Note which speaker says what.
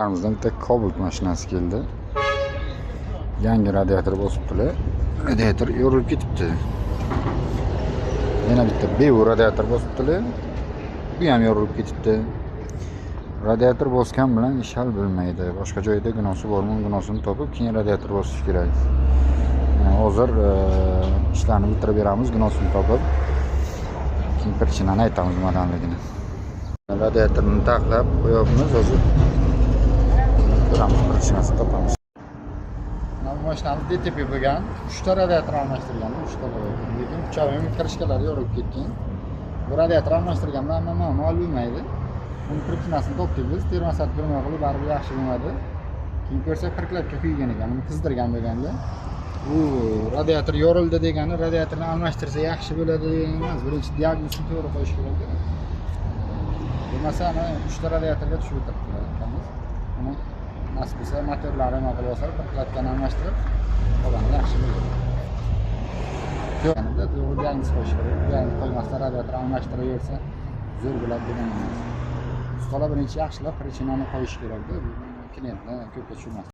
Speaker 1: Aramizdan bitta Cobalt mashinasi keldi. Yangi radiator bosibdilar. Radiator yorilib ketibdi. Yana bitta BU radiator bosibdilar. Bu ham yorilib ketibdi. Radiator bosgan bilan ish hal bo'lmaydi. Boshqa joyda gunosi bormi, gunosini topib, keyin radiator bosish kerak. Hozir ishlarni bitirib beramiz, gunosini topib. Keyin причина ni aytamiz nimadanligini. Radiatorni taxlab qo'yapmiz hozir. Ko'ramiz, причина sini topamiz. Mana bu mashinamiz DTP bo'lgan. 3 ta radiator almashtirgan, 3 ta radiator. Lekin uchavi крышка lari yorilib ketgan. Bu radiator almashtirgan bilan hamma muammo hal bo'lmaydi. Buni причина sini topdik biz. Termostat nima qilib baribir yaxshi bo'lmadi. Keyin ko'rsak, прокладка kuygan ekan, uni qizdirgan bo'lganda. Bu radiator yorildi degani radiatorni almashtirsa yaxshi bo'ladi degani emas. Birinchi diagnozni to'g'ri qo'yish kerak. Bo'lmasa ana 3 ta radiatorga tushib o'tiribdilar akamiz. Uni nasib bo'lsa motorlari nima qilib olsa, прокладка ni almashtirib, qolgani yaxshi bo'ladi. To'g'ri diagnoz qo'yish kerak. Diagnoz qo'ymasdan radiator almashtiraversa zo'r bo'ladi degan emas. Ustalar birinchi yaxshilab причина ni qo'yish kerakda, klientni ko'pga tushirmasdan.